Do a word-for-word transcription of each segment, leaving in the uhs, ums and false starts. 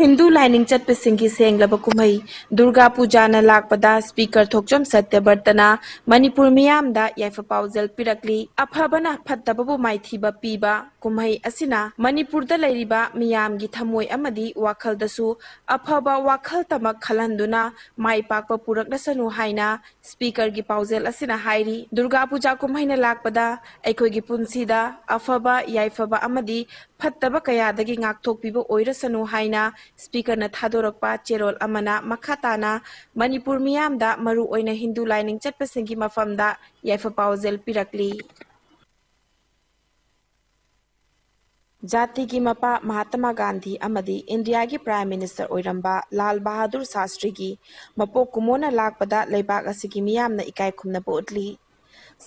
ꯍꯤꯟꯗꯨ ꯂꯥꯏꯅꯤꯡ ꯆꯠꯄꯁꯤꯡꯒꯤ ꯁꯦꯡꯂꯕ ꯀꯨꯝꯍꯩ ꯗꯨꯔꯒꯥ ꯄꯨꯖꯥꯅ ꯂꯥꯛꯄꯗ ꯁ꯭ꯄꯤꯀꯔ ꯊꯣꯛꯆꯣꯝ ꯁꯇ꯭ꯌꯕꯔꯇꯅ ꯃꯅꯤꯄꯨꯔ ꯃꯤꯌꯥꯝꯗ ꯌꯥꯏꯐ ꯄꯥꯎꯖꯦꯜ ꯄꯤꯔꯛꯂꯤ꯫ ꯑꯐꯕꯅ ꯐꯠꯇꯕꯕꯨ ꯃꯥꯏꯊꯤꯕ ꯄꯤꯕ ꯀꯨꯝꯍꯩ ꯑꯁꯤꯅ ꯃꯅꯤꯄꯨꯔꯗ ꯂꯩꯔꯤꯕ ꯃꯤꯌꯥꯝꯒꯤ ꯊꯃꯣꯏ ꯑꯃꯗꯤ ꯋꯥꯈꯜꯗꯁꯨ ꯑꯐꯕ ꯋꯥꯈꯜꯇꯃꯛ ꯈꯜꯍꯟꯗꯨꯅ ꯃꯥꯏ ꯄꯥꯛꯄ ꯄꯨꯔꯛꯂꯁꯅꯨ ꯍꯥꯏꯅ ꯁ꯭ꯄꯤꯀꯔꯒꯤ ꯄꯥꯎꯖꯦꯜ ꯑꯁꯤꯅ ꯍꯥꯏꯔꯤ꯫ ꯗꯨꯔꯒꯥ ꯄꯨꯖꯥ ꯀꯨꯝꯍꯩꯅ ꯂꯥꯛꯄꯗ ꯑꯩꯈꯣꯏꯒꯤ ꯄꯨꯟꯁꯤꯗ ꯑꯐꯕ, ꯌꯥꯏꯐꯕ ꯑꯃꯗꯤ ꯐꯠꯇꯕ ꯀꯌꯥꯗꯒꯤ ꯉꯥꯛꯊꯣꯛꯄꯤꯕ ꯑꯣꯏꯔꯁꯅꯨ ꯍꯥꯏꯅ ꯁ꯭ꯄꯤꯀꯔꯅ ꯊꯥꯗꯣꯔꯛꯄ ꯆꯦꯔꯣꯜ ꯑꯃꯅ ꯃꯈꯥ ꯇꯥꯅ ꯃꯅꯤꯄꯨꯔ ꯃꯤꯌꯥꯝꯗ, ꯃꯔꯨ ꯑꯣꯏꯅ ꯍꯤꯟꯗꯨ ꯂꯥꯏꯅꯤꯡ ꯆꯠꯄꯁꯤꯡꯒꯤ ꯃꯐꯝꯗ ꯌꯥꯏꯐ ꯄꯥꯎꯖꯦꯜ ꯄꯤꯔꯛꯂꯤ꯫ ꯖꯥꯇꯤꯒꯤ ꯃꯄꯥ ꯃꯍꯥꯇꯃꯥ ꯒꯥꯟꯙꯤ ꯑꯃꯗꯤ ꯏꯟꯗꯤꯌꯥꯒꯤ ꯄ꯭ꯔꯥꯏꯝ ꯃꯤꯅꯤꯁꯇꯔ ꯑꯣꯏꯔꯝꯕ ꯂꯥꯜ ꯕꯍꯥꯗꯨꯔ ꯁꯥꯁꯇ꯭ꯔꯤꯒꯤ ꯃꯄꯣꯛ ꯀꯨꯝꯑꯣꯟꯅ ꯂꯥꯛꯄꯗ ꯂꯩꯕꯥꯛ ꯑꯁꯤꯒꯤ ꯃꯤꯌꯥꯝꯅ ꯏꯀꯥꯏ ꯈꯨꯝꯅꯕ ꯎꯠꯂꯤ꯫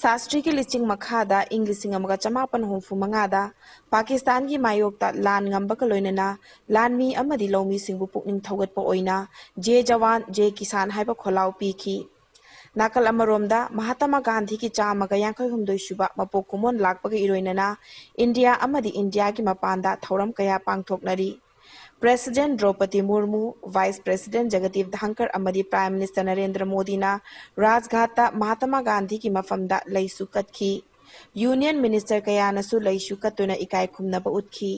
ꯁꯥꯁꯇ꯭ꯔꯤꯒꯤ ꯂꯤꯆꯤꯡ ꯃꯈꯥꯗ ꯏꯪ ꯂꯤꯁꯤꯡ ꯑꯃꯒ ꯆꯃꯥꯄꯟ ꯍꯨꯝꯐꯨ ꯃꯉꯥꯗ ꯄꯥꯀꯤꯁꯇꯥꯟꯒꯤ ꯃꯥꯌꯣꯛꯇ ꯂꯥꯟ ꯉꯝꯕꯒ ꯂꯣꯏꯅꯅ ꯂꯥꯟꯃꯤ ꯑꯃꯗꯤ ꯂꯧꯃꯤꯁꯤꯡꯕꯨ ꯄꯨꯛꯅꯤꯡ ꯊꯧꯒꯠꯄ ꯑꯣꯏꯅ ꯖꯦ ꯖꯋꯥꯟ, ꯖꯦ ꯀꯤꯁꯥꯟ ꯍꯥꯏꯕ ꯈꯣꯜꯂꯥꯎ ꯄꯤꯈꯤ꯫ ꯅꯥꯀꯜ ꯑꯃꯔꯣꯝꯗ ꯃꯍꯥꯇꯃꯥ ꯒꯥꯟꯙꯤꯒꯤ ꯆꯥꯝꯃꯒ ꯌꯥꯡꯈꯩ ꯍꯨꯝꯗꯣꯏ ꯁꯨꯕ ꯃꯄꯣꯛ ꯀꯨꯝꯑꯣꯟ ꯂꯥꯛꯄꯒ ꯏꯔꯣꯏꯅꯅ ꯏꯟꯗꯤꯌꯥ ꯑꯃꯗꯤ ꯏꯟꯗꯤꯌꯥꯒꯤ ꯃꯄꯥꯟꯗ ꯊꯧꯔꯝ ꯀꯌꯥ ꯄꯥꯡꯊꯣꯛꯅꯔꯤ꯫ ꯄ꯭ꯔꯦꯁꯤꯗꯦꯟ ꯗ꯭ꯔꯧꯄꯗꯤ ꯃꯨꯔꯃꯨ, ꯚꯥꯏꯁ ꯄ꯭ꯔꯦꯁꯤꯗꯦꯟ ꯖꯒꯗꯤꯞ ꯙꯟꯀꯔ ꯑꯃꯗꯤ ꯄ꯭ꯔꯥꯏꯝ ꯃꯤꯅꯤꯁꯇꯔ ꯅꯔꯦꯟꯗ꯭ꯔ ꯃꯣꯗꯤꯅ ꯔꯥꯖꯘꯥꯠꯇ ꯃꯍꯥꯇꯃꯥ ꯒꯥꯟꯙꯤꯒꯤ ꯃꯐꯝꯗ ꯂꯩꯁꯨ ꯀꯠꯈꯤ꯫ ꯌꯨꯅꯤꯌꯟ ꯃꯤꯅꯤꯁꯇꯔ ꯀꯌꯥꯅꯁꯨ ꯂꯩꯁꯨ ꯀꯠꯇꯨꯅ ꯏꯀꯥꯏ ꯈꯨꯝꯅꯕ ꯎꯠꯈꯤ꯫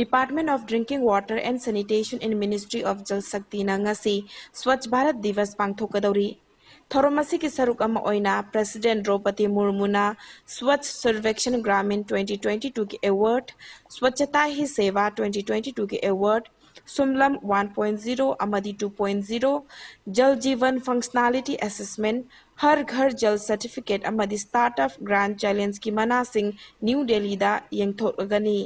Department of Drinking Water and Sanitation in Ministry of Jal Shaktiꯅ ꯉꯁꯤ ꯁ꯭ꯋꯆ ꯚꯥꯔꯠ ꯗꯤꯕꯁ ꯄꯥꯡꯊꯣꯛꯀꯗꯧꯔꯤ꯫ ꯊꯧꯔꯝ ꯑꯁꯤꯒꯤ ꯁꯔꯨꯛ ꯑꯃ ꯑꯣꯏꯅ ꯄ꯭ꯔꯦꯁꯤꯗꯦꯟ ꯗ꯭ꯔꯧꯄꯗꯤ ꯃꯨꯔꯃꯨꯅ ꯁ꯭ꯋꯆ ꯁꯔꯚꯦꯛꯁꯟ ꯒ꯭ꯔꯥꯃꯤꯟ twenty twenty twoꯒꯤ award, Swachhta hi Seva twenty twenty twoꯒꯤ ꯑꯦꯋꯥꯔꯗ, ꯁꯨꯝꯂꯝ one point zero ꯑꯃꯗꯤ two point zero, Jal Jeevan functionality assessment, Har Ghar Jal certificate ꯑꯃꯗꯤ ꯁ꯭ꯇꯥꯔꯠ ꯑꯞ ꯒ꯭ꯔꯥꯟꯗ ꯆꯦꯂꯦꯟꯖꯀꯤ ꯃꯅꯥꯁꯤꯡ ꯅ꯭ꯌꯨ ꯗꯦꯜꯂꯤꯗ ꯌꯦꯡꯊꯣꯛꯂꯒꯅꯤ꯫